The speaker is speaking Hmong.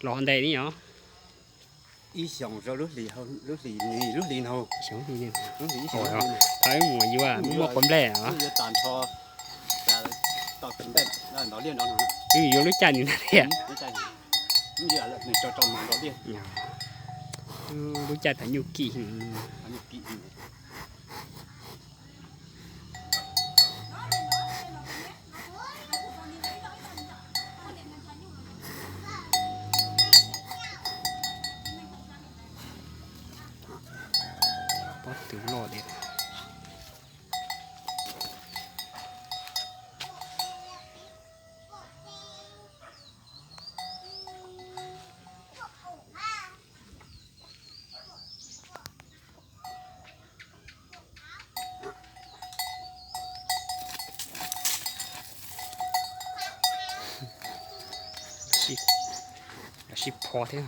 Los ntev li os. Ib xyoos rau lub hlis, lub hlis, lub hlis no, lub hlis ib xyoos, thaum ib mus yuav muaj quav nplej os. Wb yuav lub caij nws ntag thiab. Lub caij thaum nyuj kim. Pob tw loj tiag. Sib pho thiab.